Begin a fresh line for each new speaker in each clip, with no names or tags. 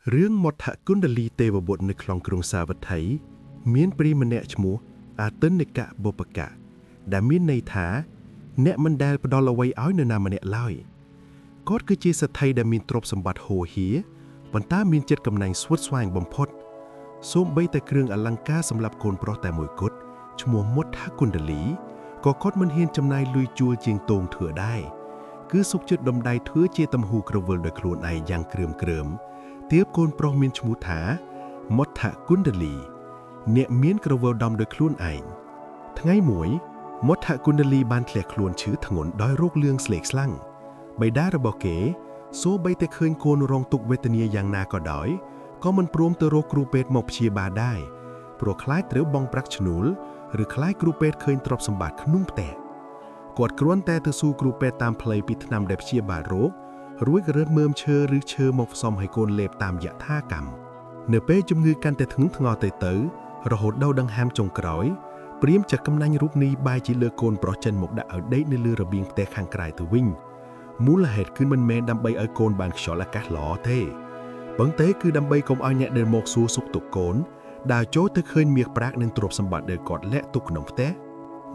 រឿងមដ្ឋគុណ្ឌលីទេវបុត្រនៅក្នុងក្រុងសាវត្ថី មានព្រាហ្មណ៍ម្នាក់ឈ្មោះអាទិនិកបុព្វកៈដែលមានន័យថា អ្នកមិនដែលផ្ដល់អ្វីឲ្យនរណាម្នាក់ឡើយគាត់គឺជាសេដ្ឋីដែលមានទ្រព្យសម្បត្តិហូរហៀប៉ុន្តែមានចិត្តកំណាញ់ស្វិតស្វាញបំផុតសូម្បីតែគ្រឿងអលង្ការសម្រាប់កូនប្រុសតែមួយគត់ឈ្មោះមដ្ឋគុណ្ឌលីក៏គាត់មិនហ៊ានចំណាយលុយជួលជាងតងធ្វើដែរគឺសុខចិត្តដំដៃធ្វើជាទំហូក្រវិលដោយខ្លួនឯងយ៉ាងគ្រើមគ្រើម ទៀបកូនប្រុសមានឈ្មោះថាមដ្ឋគុណ្ឌលី អ្នកមានក្រវិលដំដោយខ្លួនឯងថ្ងៃមួយមដ្ឋគុណ្ឌលីបានធ្លាក់ខ្លួនឈឺធ្ងន់ដោយរោគលឿងស្លេកស្លាំងបិតារបស់គេសូម្បីតែឃើញកូនរងទុក្ខវេទនាយ៉ាងណាក៏ដោយក៏មិនព្រមទៅរកគ្រូពេទ្យមកព្យាបាលដែរព្រោះខ្លាចត្រូវបង់ប្រាក់ឈ្នួលឬខ្លាចគ្រូពេទ្យឃើញទ្រព្យសម្បត្តិក្នុងផ្ទះគាត់គ្រាន់តែទៅសួរគ្រូពេទ្យតាមផ្លូវពីថ្នាំដែលព្យាបាលរោគ រួចក៏រើសមើមឈើឬឈើមកផ្សំឲ្យកូនលេបតាមយថាកម្មនៅពេលជំងឺកាន់តែធ្ងន់ធ្ងរទៅរហូតដល់ដង្ហើមចុងក្រោយព្រាហ្មណ៍ចាស់កំណាញ់រូបនេះបែរជាលើកូនប្រុសចិនមកដាក់ឲ្យដេកនៅលើរបៀងផ្ទះខាងក្រៅទៅវិញមូលហេតុគឺមិនមែនដើម្បីឲ្យកូនបានខ្យល់អាកាសល្អទេប៉ុន្តែគឺដើម្បីកុំឲ្យអ្នកដែលមកសួរសុខទុក្ខកូនដើរចូលទៅឃើញមាសប្រាក់និងទ្រព្យសម្បត្តិដែលគាត់លាក់ទុកក្នុងផ្ទះ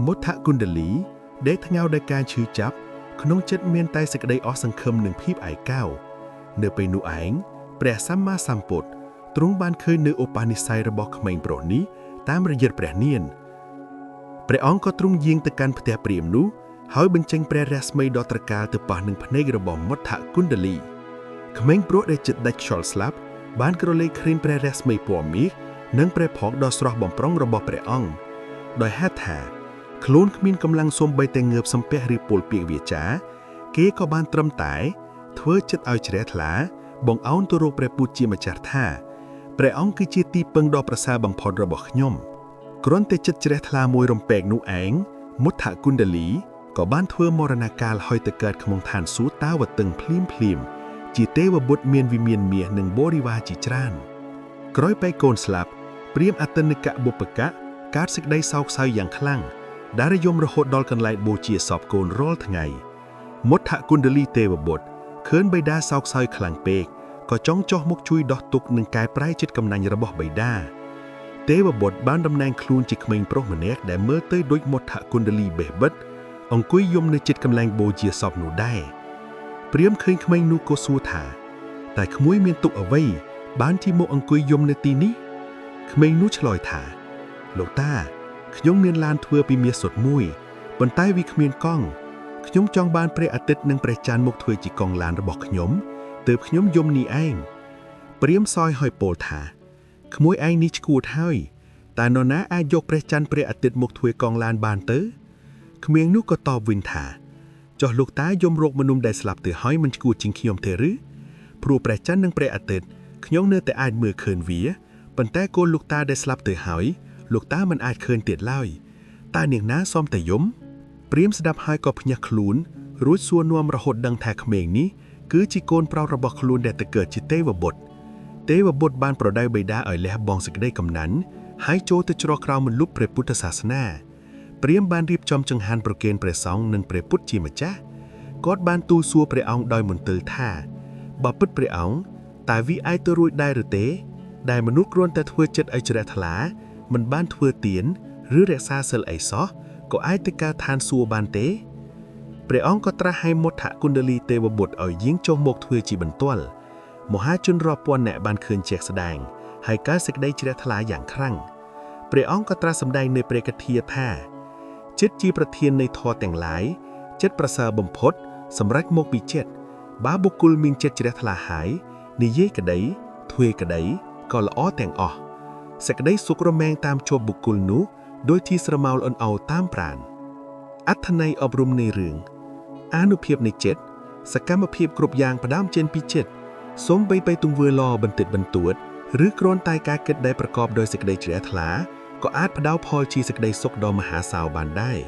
មដ្ឋគុណ្ឌលីដេកថ្ងៅដោយការឈឺចាប់ក្នុងចិត្តមានតែសេចក្តីអស់សង្ឃឹមនិងភាពឯកោនៅពេលនោះឯងព្រះសម្មាសម្ពុទ្ធទ្រង់បានឃើញនៅឧបនិស្ស័យរបស់ក្មេងប្រុសនេះតាមរយៈព្រះនានព្រះអង្គក៏ទ្រង់យាងទៅកាន់ផ្ទះព្រាហ្មណ៍នោះហើយបញ្ចេញព្រះរស្មីដ៏ត្រកាលទៅប៉ះនឹងភ្នែករបស់មដ្ឋគុណ្ឌលីក្មេងប្រុសដែលចិត្តដាច់ខ្យល់ស្លាប់បានក្រឡេកឃើញព្រះរស្មីពណ៌មាសនិងព្រះភ័ក្ត្រដ៏ស្រស់បំព្រងរបស់ព្រះអង្គដោយហេតុថាខ្លួនគ្មានកម្លាំងសូម្បីតែងើបសំពះឬពោលពាក្យវាចាគេក៏បានត្រឹមតែធ្វើចិត្តឲ្យជ្រះថ្លាបងអោនទៅរកព្រះពុទ្ធជាម្ចាស់ថាព្រះអង្គគឺជាទីពឹងដ៏ប្រសើរបំផុតរបស់ខ្ញុំគ្រាន់តែចិត្តជ្រះថ្លាមួយរំពេកនោះឯងមដ្ឋគុណ្ឌលីក៏បានធ្វើមរណកាលហើយទៅកើតក្នុងឋានសួគ៌តាវតឹងភ្លាមភ្លាមជាទេវបុត្រមានវិមានមាសនិងបរិវារជាច្រើនក្រោយពេលកូនស្លាប់ព្រាហ្មណ៍អតិនិកបុព្វកៈកើតសេចក្តីសោកសៅយ៉ាងខ្លាំងដែលរយំរហូតដល់កន្លែងបូជាសពកូនរាល់ថ្ងៃមដ្ឋគុណ្ឌលីទេវបុត្រឃើញបិតាសោកសៅខ្លាំងពេកក៏ចង់ចុះមកជួយដោះទុក្ខនិងកែប្រែចិត្តកំណាញ់របស់បិតាទេវបុត្របានតំណាងខ្លួនជាក្មេងប្រុសម្នាក់ដែលមើលទៅដូចមដ្ឋគុណ្ឌលីបេះបិទអង្គុយយំនៅជិតកន្លែងបូជាសពនោះដែរព្រាហ្មណ៍ឃើញក្មេងនោះក៏សួរថាតែក្មួយមានទុក្ខអ្វីបានជាមកអង្គុយយំនៅទីនេះក្មេងនោះឆ្លើយថាលោកតាខ្ញុំមានឡានធ្វើពីមាសសុទ្ធមួយប៉ុន្តែវាគ្មានកង់ខ្ញុំចង់បានព្រះអាទិត្យនិងព្រះច័ន្ទមកធ្វើជាកង់ឡានរបស់ខ្ញុំទើបខ្ញុំយំនេះឯងព្រាហ្មណ៍សោយហើយពោលថាក្មួយឯងនេះឈួតហើយតើនរណាអាចយកព្រះច័ន្ទព្រះអាទិត្យមកធ្វើកង់ឡានបានទៅក្មេងនោះក៏តបវិញថាចុះលោកតាយំរកមនុស្សដែលស្លាប់ទៅហើយមិនឈួតជាងខ្ញុំទេឬព្រោះព្រះច័ន្ទនិងព្រះអាទិត្យខ្ញុំនៅតែអាចមើលឃើញវាប៉ុន្តែកូនលោកតាដែលស្លាប់ទៅហើយលោកតាមិនអាចឃើញទៀតឡើយតើនាងណាសមតែយំព្រាហ្មណ៍ស្ដាប់ហើយក៏ភ្ញាក់ខ្លួនរួចសួរនាំរហូតដឹងថាក្មេងនេះគឺជាកូនប្រុសរបស់ខ្លួនដែលទៅកើតជាទេវបុត្រទេវបុត្របានប្រដៅបិតាឲ្យលះបង់សេចក្តីកំណាញ់ហើយចូលទៅជ្រកក្រោមម្លប់ព្រះពុទ្ធសាសនាព្រាហ្មណ៍បានរៀបចំចង្ហាន់ប្រគេនព្រះសង្ឃនិងព្រះពុទ្ធជាម្ចាស់គាត់បានទូលសួរព្រះអង្គដោយមន្ទិលថាបើពិតព្រះអង្គតើវាអាចទៅរួចដែរឬទេដែលមនុស្សគ្រាន់តែធ្វើចិត្តឲ្យជ្រះថ្លាមិនបានធ្វើទានឬរក្សាសិលអីសោះក៏អាចទៅកើតឋានសួគ៌បានទេព្រះអង្គក៏ត្រាស់ឲ្យមដ្ឋគុណ្ឌលីទេវបុត្រឲ្យយាងចុះមកធ្វើជាបន្ទាល់មហាជនរាប់ពាន់នាក់បានឃើញជាក់ស្ដែងហើយកើតសេចក្តីជ្រះថ្លាយ៉ាងខ្លាំងព្រះអង្គក៏ត្រាស់សម្ដែងនៅព្រះគទ្ធាថាចិត្តជាប្រធាននៃធម៌ទាំងឡាយចិត្តប្រសើរបំផុតសម្រេចមកពីចិត្តបើបុគ្គលមានចិត្តជ្រះថ្លាហើយនិយាយក្តីធ្វើក្តីក៏ល្អទាំងអស់សេចក្តីសុខរមែងតាមជាប់បុគ្គលនោះដោយទីស្រមោលអន់អោតាមប្រានអត្ថន័យអប់រំនៃរឿងអានុភាពនៃចិត្តសកម្មភាពគ្រប់យ៉ាងផ្ដើមចេញពីចិត្តសូម្បីតែទង្វើល្អបន្តិចបន្តួចឬគ្រាន់តែការគិតដែលប្រកបដោយសេចក្តីជ្រះថ្លាក៏អាចផ្ដល់ផលជាសេចក្តីសុខដ៏មហាសាលបានដែរ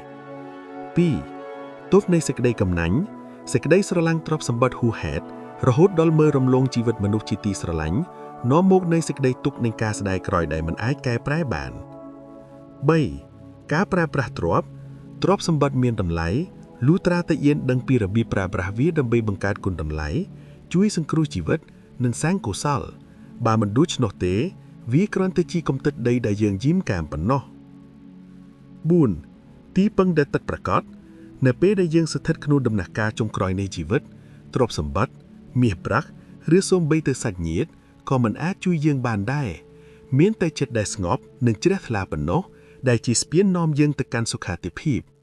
2ទោសនៃសេចក្តីកំណាញ់សេចក្តីស្រឡាញ់ទ្រព្យសម្បត្តិហួសហេតុរហូតដល់មើលរំលងជីវិតមនុស្សជាទីស្រឡាញ់នាំមកនៃសេចក្តីទុក្ខនៃការស្ដាយក្រោយដែលមិនអាចកែប្រែបាន3ការប្រើប្រាស់ទ្រព្យសម្បត្តិមានតម្លៃលុះត្រាតែយើងដឹងពីរបៀបប្រើប្រាស់វាដើម្បីបង្កើតគុណតម្លៃជួយសង្គ្រោះជីវិតនិងសាងកុសល បើមិនដូច្នោះទេ វាគ្រាន់តែជាកំទេចដីដែលយើងយីមកាមប៉ុណ្ណោះ4ទីពឹងដែលពិតប្រាកដនៅពេលដែលយើងស្ថិតក្នុងដំណាក់កាលចុងក្រោយនៃជីវិតទ្រព្យសម្បត្តិមាសប្រាក់ឬសូម្បីតែសាច់ញាតិក៏មិនអាចជួយយើងបានដែរមានតែចិត្តដែលស្ងប់និងជ្រះថ្លាប៉ុណ្ណោះដែលជាស្ពាននាំយើងទៅកាន់សុខាទិភាព។